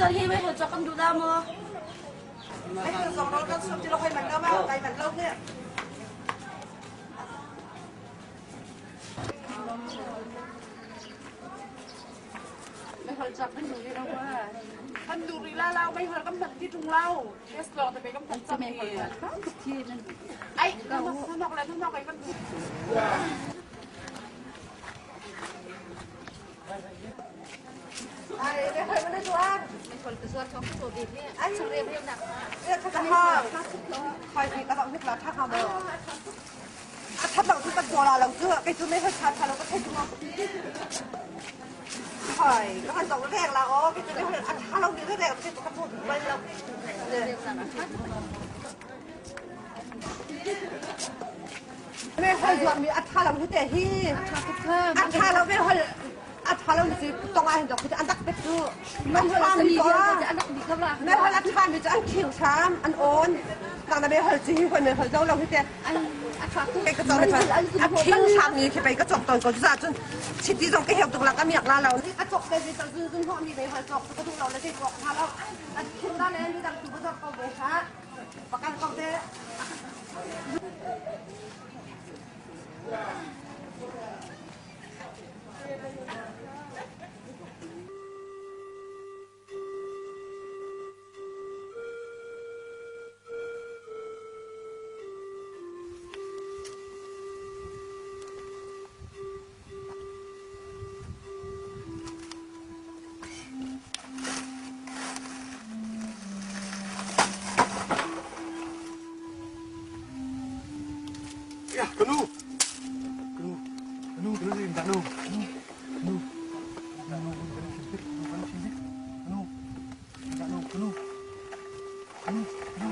Pasal hi mei hol cawk kan duh dah maw? Mei hol zong rawl kan sum ti lo hoi man lo ma kai man lo nge. Mei hol cawk kan duh rih lo ma? Kan duh rih la lo mei hol kan hman ti ṭung lo. Gas lawng te pe kan hman cang Mei hol hi. Ai, nanok le nanok ai kan duh. A ṭha lo si tong ah hin dok an rak pet cu an mi ko mehol a ṭha mi cu an khing hram an awn tang na mehol cu hi hoi mehol zo lo hi te kei ka cawk a khing hram mi khi pei ka cawk tawn ko cu cun chiti zong ka heu tuk la ka miak la lo a cawk te zi zun zun hnawh mi mehol cawk ka duh lo le zei cawk ṭha lo an khing la le mi dang tu ka cawk ko ve ha pakan ko te. Ya, kanu. Kanu. Kanu, kanu rin kanu. Kanu. Kanu, kanu sisik, kanu sisik. Kanu. Kanu, kanu. Kanu, kanu.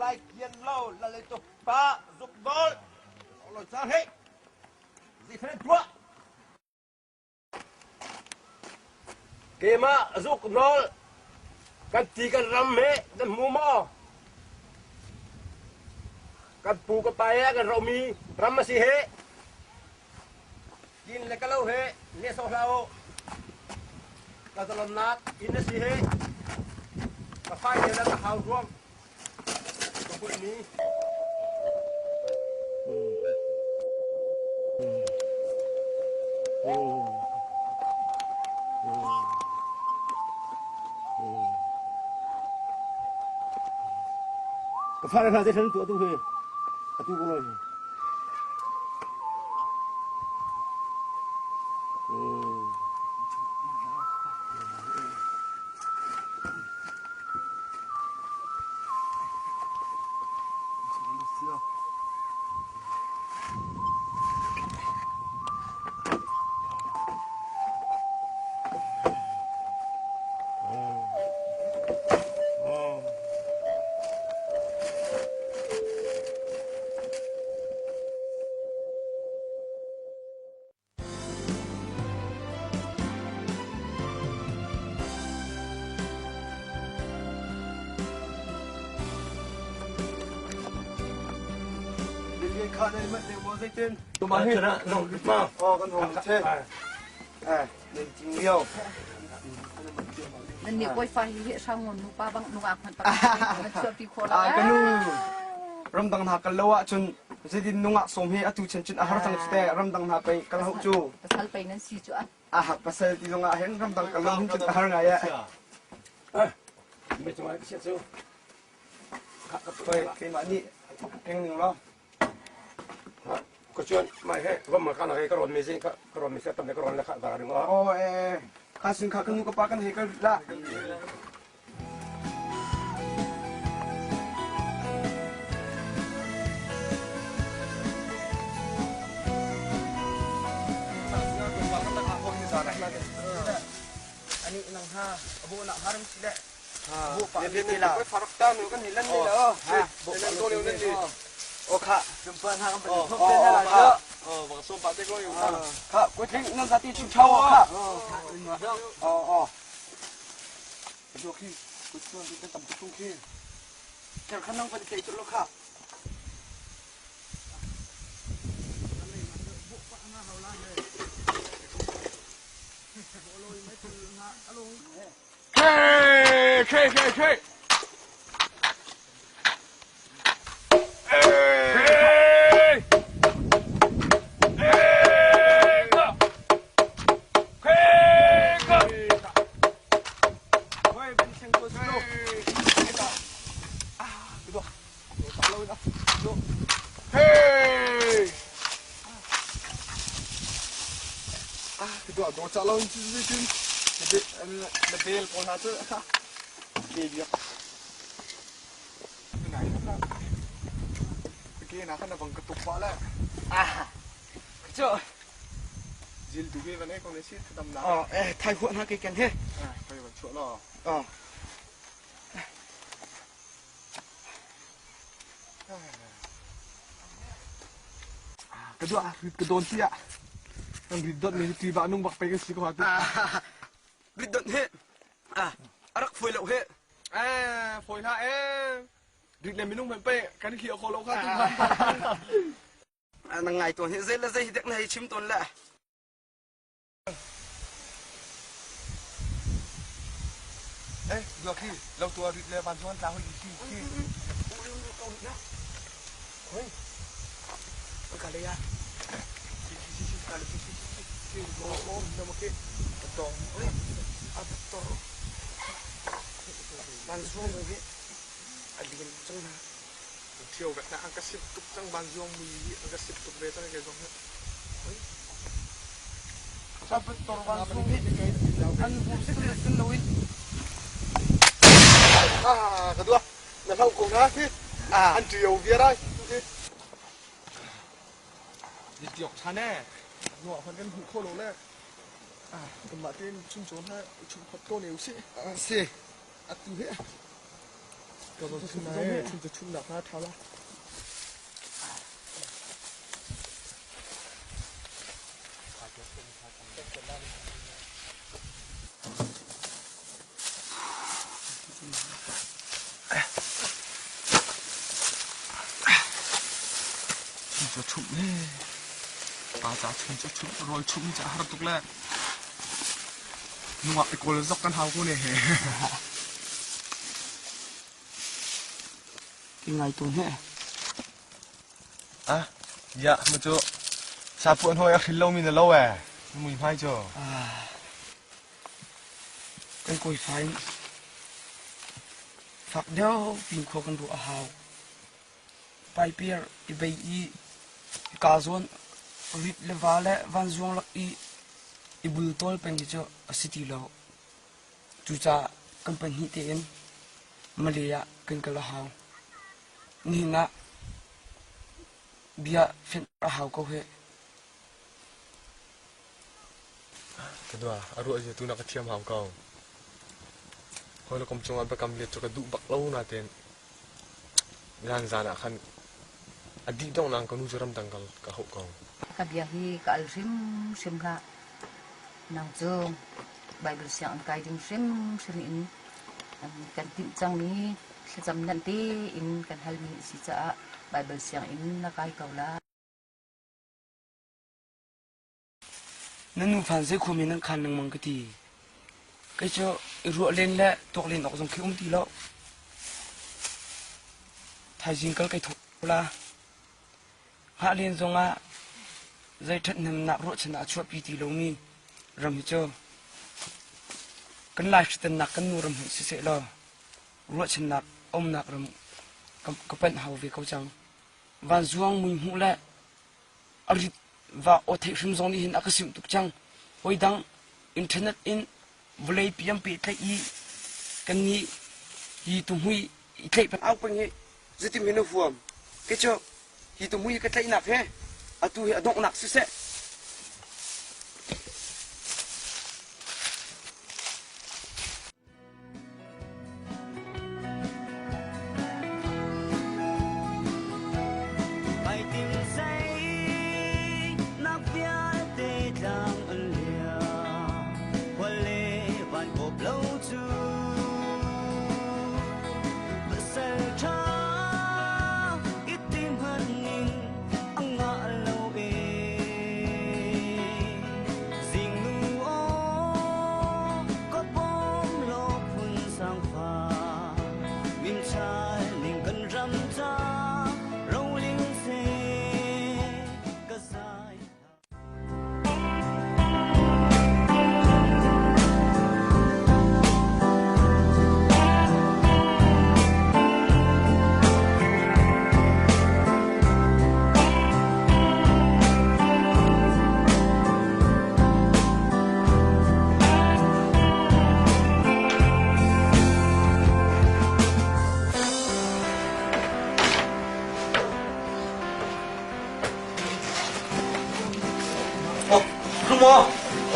Lai kian lo la le to pa zuk dol lo cha he zi khren tua. Keimah zuknawl kan ti kan ram he nan hmu maw? Kan pu ka pa he kan rohmi ram a si he. Kin le kalo he nehsawh hlah u. Ka zalonnak inn a si he. Ka fai le ka hau ruang ka kulhmi. Ka fale hna zei tu atu hi atu ko loi. Nan nih kawifa hi hi hrang ngun nupa bang nungak hmanh pa nan chuahpi khawh lo. Kanu ramdang hna kal lo ahcun zeitin nungak sawm hi atu chan cun a har cang cu te ramdang hna pei kal hau cu. Pasal pei nan si cu a. A pasal ti zong ah hin ramdang kal lo hin cun a har ngai eh. Me cungah ka chiah cu. Koi keimah nih peng ning law. Ka chuan mai he vam ma kana he ka ron mi zing ka ron mi se tam ka ron la kha gara ring Oh eh kha sin kha kanu ka pa kan he ka la. Ani nang ha abu nak haram sile. Bu pa ni la. Farak ta nu kan ni lan ni la. Bu pa ni ni. O kha. Jumpa na kan pa thop te na la. Oh, bang som pa te ko yu. Kha, ko thing nan zati chu chau kha. Oh oh. Jo khi, ko chuan ti tam tu khi. Ker khan nang pa te chu lo kha. K K K K. Na bel ko hna cu ke biak ke na khan bang ka tuk pa la ah cho zil tu ke vane ko ne si tam na oh eh thai huan ha ke ken he ah thai van chu lo oh Ka dua rit ka don tia. Ang rit dot ni ti ba nung bak pe ka si ko hatu. Rit dot he. Ah, arak foi lo he. Eh, foi la eh. Rit le minung men pe kan khi ko lo kha tu. Na ngai ton he zei le zei dek na hei chim ton la. Eh, dua khi lo tua rit le van zuan tla hoi khi khi. Hoi. Ka le ya. Khi khi khi ka le khi khi khi khi mo mo na mo ke. Tong. Oi. A to. Van zuan mo he. A lian chang na. Thiau vek na ang ka sip tuk cang van zuang mui hi ang ka sip tuk ve cang ke zong he. Ah, ka dua. Na hlau ko na khi. An trio viar ai. Di tiok chan e. Nuah hman kan hmu kho lo le. Ah, kanmah tein chung cawn ha chung khot ko ne usih. Si. Atu he. Ka zon chun na e, chun chun nak na tha la. Chun chum le pa ca chun cu chum rawl chum ca har tuk le nungak i kawl zok kan hau ko ne he. Ki ngai tu he. Ah, ya ma cu sapuan hoi a hril lomi na lo eh. Mui hmai cu. Kan kawi fain fak deuh pin khua kan ruah a hau. Paipir i bei i ka zawn rit le va le vanzuang lak i i bultawl peng hi cu a si ti lo. Cucaah kan pahnih tein Malay ah kan kal a hau. Nihin ah bia fenh a hau ko hih. Ka dua, a ruah zia tu na ka thiam hau ko. Hawi le kom cungah biakam let cu ka duh bak lo nain zan zan ah khan a dih donghnak ka nu cu ramdang kal ka hauh ko. Ka bia hi ka al hrimhrim hlah. Nang cu Baibal sianginn kai ding hrimhrim in kan timh cangmi thlacam nanh tein kan halmi a si caah Baibal sianginn na kai ko lai. Na nu phan zei khuami nan khan lengmang ka ti. Kei cu i ruah len le tuak len awk zong khi um ti lo. Thaizing kal kai thawh la. Hngah len zongah zei ṭhathnemnak ruahchan ah a chuahpi ti lomi ram hi cu kan lai hritannak kan nu ram hmanh siseh law ruahchannak umnak ram ka panh hau ve ko cang. Vanzuang mui hmuh le a rit va aw theih hrim zong nih hin a ka simh tuk cang. Hawi dang internet in vawlei pi an pehtlaih i kannih hi tuhmui i tlaih peng au peng hi zeitin hin a huam. Kei cu hi tuhmui ka tlaihnak he atu hi a donghnak siseh.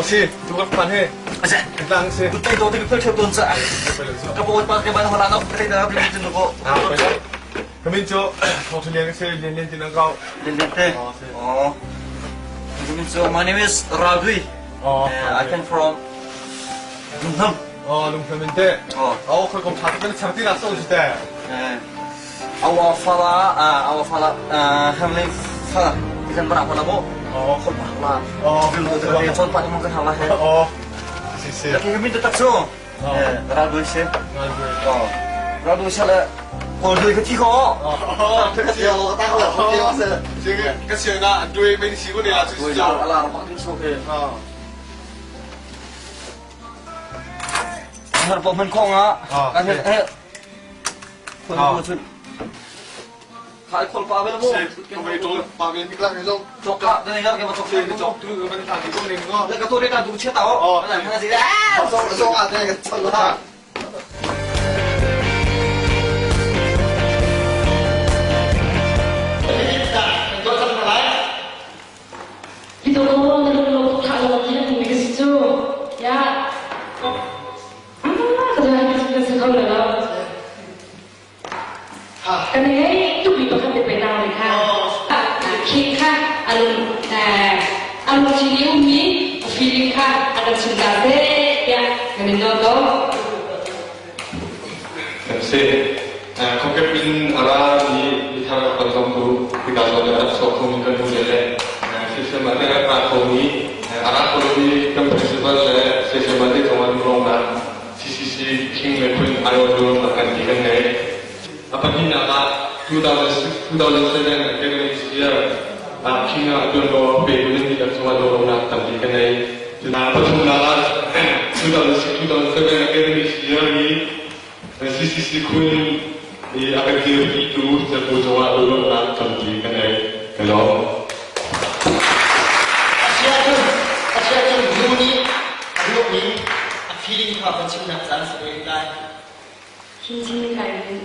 Si, tu ka phan he. Ase. Tlang si. Tu tai do te phel theu ton cha. Ka bo pa ke ban hola no te da bi tin ko. Kamin chu thong lian se lian lian tin ang kau. Lian lian te. Oh. Kamin chu my name is Radui. Oh. I came from Lungnam. Oh, Lungnam in te. Oh. Oh, khoi kom tha te chang ti na so ji te. Our father, our father, heavenly father, ikan bara hola mo. Oh, khol pa la. Oh, te chon pa ni mong kan hala he. Oh. Si si. Laki kami tetap so. Radui se. Radui. Oh. Radui se le. 我对个提高。哦，这个我打好了，我是。这个个行啊，对，没洗过的啊，就是叫阿拉黄金手的。啊。他的门框啊，啊，哎，混过去。他困八边了么？我没做八边，你看那种。做卡，那个给我做。做，这个门框你讲那个。那个做的那都切刀。哦，那看谁啊？做做啊，那个做啊。 Kokep in ara ni mithar kan zong tu hika zawn ah rak chuak khomi kan nu le sisema te rak ra khomi ara khomi kan principal le sisema te cungah lungrawngnak CCC King le Queen aiawh lungrawngnak kan ti kan ngei. A pahnihnak ah 2006 2007 academic year ah King ah tuanvo pe tu nan dihlak cungah lungrawngnak tampi kan ngei. Pathumnak ah 2006 2007 academic year i CCC Queen i a kan dirpitu Cebu cungah lunglawmhnak tampi kan ngei. Ka lawm. Asiahcun nu nih a ruahmi a feeling kha va chimnak caan si ve lai. Chinchin kai in.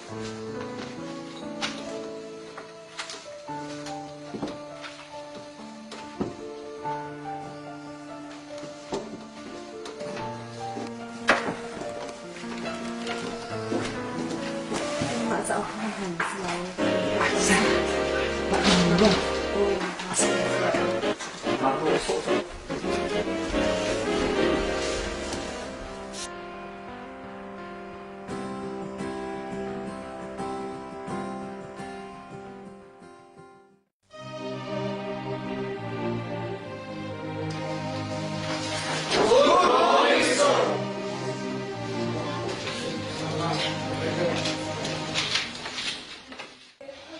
Mah cauk kha hman si lo.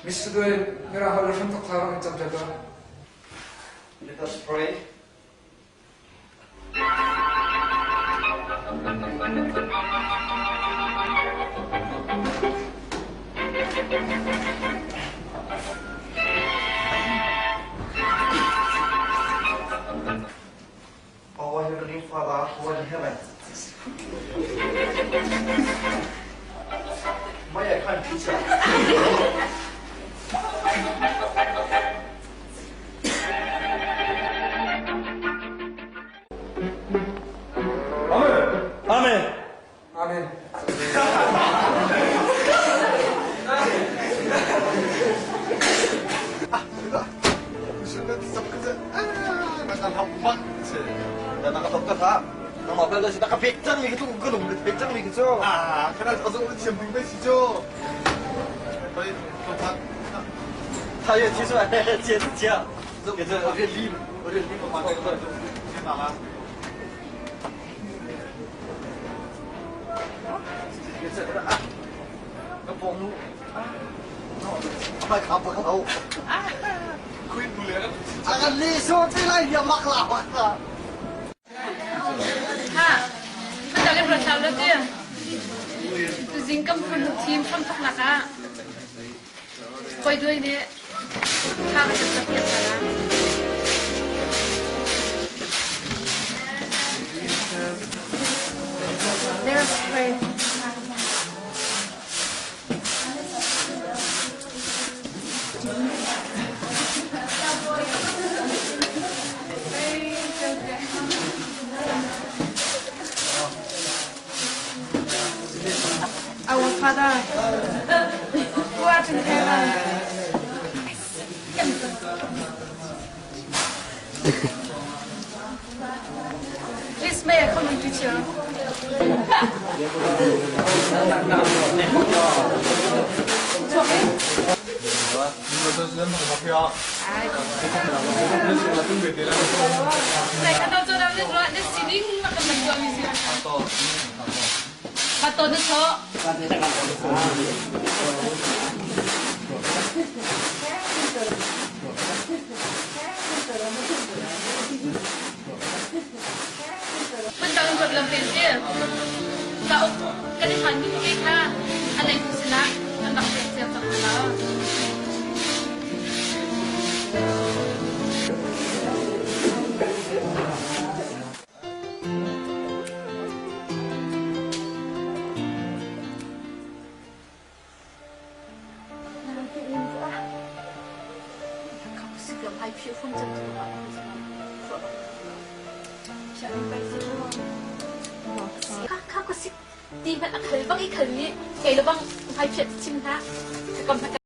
Mr. Dwayne, mira hol hram tok thar in cam ta. Let us pray. Our Heavenly Father who art in heaven. May I can't teacher. Amen. Amen. Ah, kana azung thiam ding bai si cu. 他也提出来，接接，给这我这立，我这立马这个，先拿了。个保姆，快看不看头？亏不了。啊个你说这来也马拉巴了。 Ha, kan dah le thau le ti. Tu zing kam phun team phun thok nak ah. Koi duai ne tha ka chap piak na. Let us pray. Our Father, who art in heaven. Please may I come and teach you? Kan i hlan mi te kha a lei tu sinah kan rak pek cio cang hna. Kha ko sik ti hmanh a khal bang i khal ni kei le bang hmai phiat chim hna ka kam hna.